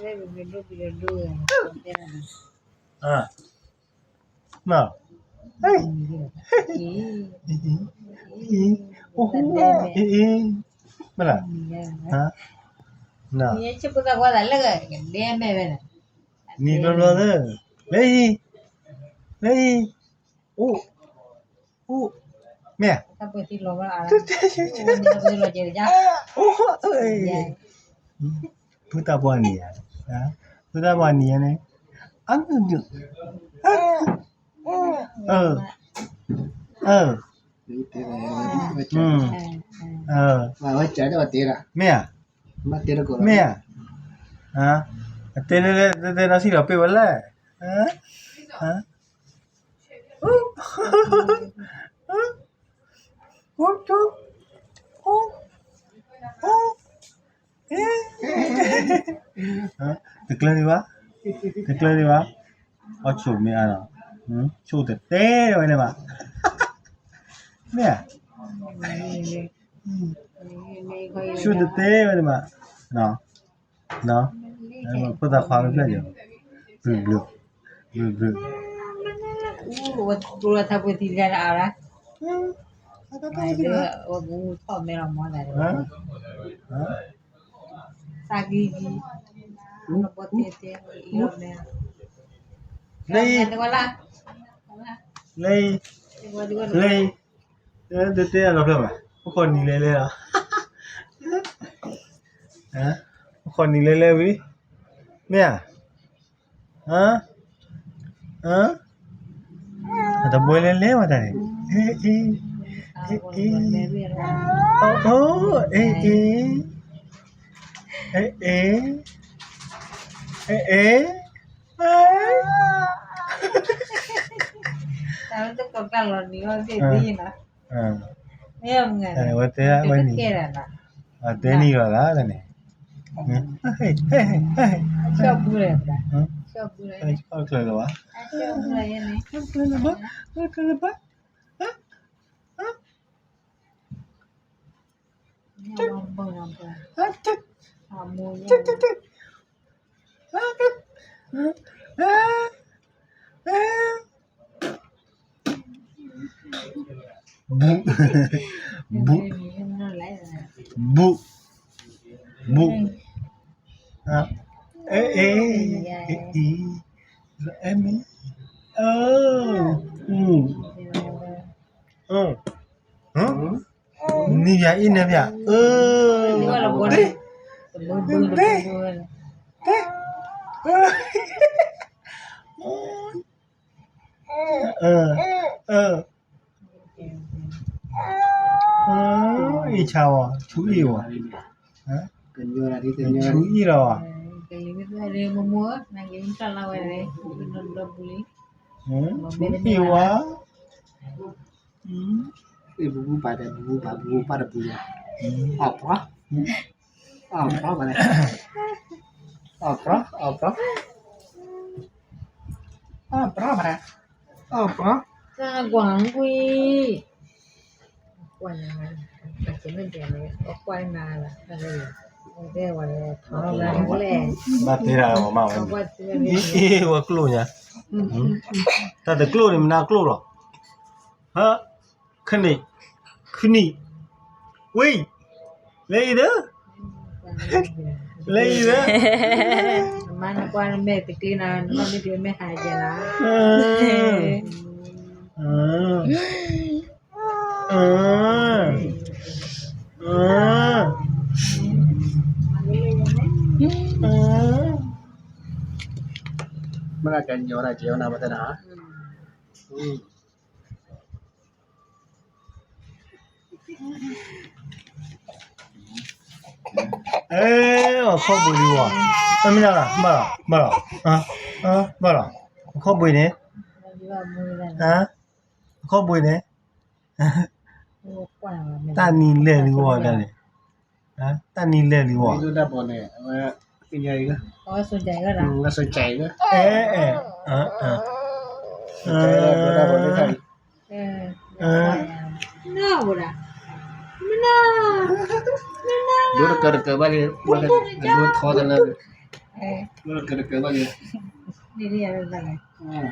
နီၢ်, အ့ၣ်, မ့ၢ်လၢ, နံၤဘျီဘျီသၢ, လၢအံၤ, အိၣ်, အိၣ်, မ့ၢ်ဧါ, အိၣ်, ဖုတၢ်ပှၢ်နံၤဧါ, ဖုတၢ်ပှၢ်နံၤဧါန့ၣ်, အါ, အၢ, အၢ, မ့ၢ်ဧါ, မ့ၢ်ဧါ, အတဲလၢလၢတဲတဲနီၢ်ဆံၣ်လီၤပ့ၢ်ဝဲလဲၣ်, တကျၢၤဒံးဘၣ်, တကျၢၤဒံးဘၣ်, အီၣ်ဆိၣ်မ့ၢ်အါလီၤ, ဆိၣ်တတဲဝဲန့ၣ်ဘၣ်, မ့ၢ်ဧါ, ဆိၣ်တတဲဝဲန့ၣ်ဘၣ်, ဖိသၣ်ခွါမ့ၢ်ဖျၢၣ်န့ၣ်, ဘျုးဘျုး, ဘျုးဘျုး, အူထီၣ်မဲလီၤမီၢ်သး, သးကံကံ, လၢ, လၢ, လၢ, တဲတဲလီၤဖျၢၣ်ဘၣ်, အိၣ်ခိးနံၤလဲၤလဲၤလီၤ, အိၣ်ခိးနံၤလဲၤလဲၤဝံၤ, မ့ၢ်ဧါ, အတဘှဲလဲၤလဲၤဝဲတၢ်န့ၣ်, အ့ၣ်, အ့ၣ်, အ့ၣ်, အ့ၣ်, အ့ၣ်, အ့ၣ်, အ့ၣ်, ဝဲတဲဝဲနံၤ, တဲနံၤလီၤသးတၢ်န့ၣ်, လၢ, ဘူၣ်, ဘူၣ်, ဘူၣ်, ဘူၣ်, အ့ၣ်, အ့ၣ်, အ့ၣ်, အ့ၣ်, နံၤယၤအ့ၣ်နၤယၤ, အ့ၣ်, အ့ၣ်ဆါဝဲ, ဆူအ့ၣ်ဝဲ, ဆူအ့ၣ်လီၤ, ဆူအ့ၣ်ဝဲ, ပူၤပူၤပာ်ဒီးပူၤပူၤပာ်ပူၤပာ်တပူၤလီၤ, အီၣ်ပြီ, အီၣ်ပြီဘၣ်လဲၣ်, အီၣ်ပြီ, အီၣ်ပြီ, အီၣ်ပြီဘၣ်လဲၣ်, အီၣ်ပြီ, ကွၢ်ကွံာ်, ကွၢ်နၤ, ကွၢ်နၤလီၤ, ဘၣ်တဲဒၣ်အီၤမးဝဲ, အ့ၣ် ဝဲကျိၣ်ညါ, တၢ်တကျိၣ်န့ၣ်မနုၤကျိၣ်လီၤ, ဟါ, ခနံၣ်, ခနံၣ်, ဝံ, လဲၤအံၤဒီး, လဲၤအံၤဒီး, မ့ၢ်နကွၢ်နမဲာ်တကျ့ၤနၤ, နမ့ၢ်တကျ့ၤမ့ၢ်ဟးယဲလီၤ, မ့ၢ်ကညီတၢ်ကဲဝဲနၤဝဲသနာ်, အဲ, အခီၣ်ဘှံးလံဝဲ, မ့ၢ်လၢ်လၢ်, ဘၣ်လီၤ, ဘၣ်လီၤ, ဘၣ်လီၤ, အခီၣ်ဘှံးန့ၣ်, အခီၣ်ဘှံးန့ၣ်, တၢ်နံၤလဲၢ်လံဝဲဒၣ်န့ၣ်, တၢ်နံၤလဲၢ်လံဝဲ, အဲ, အဲ, အဲ, ဒိတကၢၢ်တကၢၢ်ဘၣ်လံ, ဒိထီတလၢ, ကဲတကဲဘၣ်ယဲ, န့ၣ်န့ၣ်ယဲ,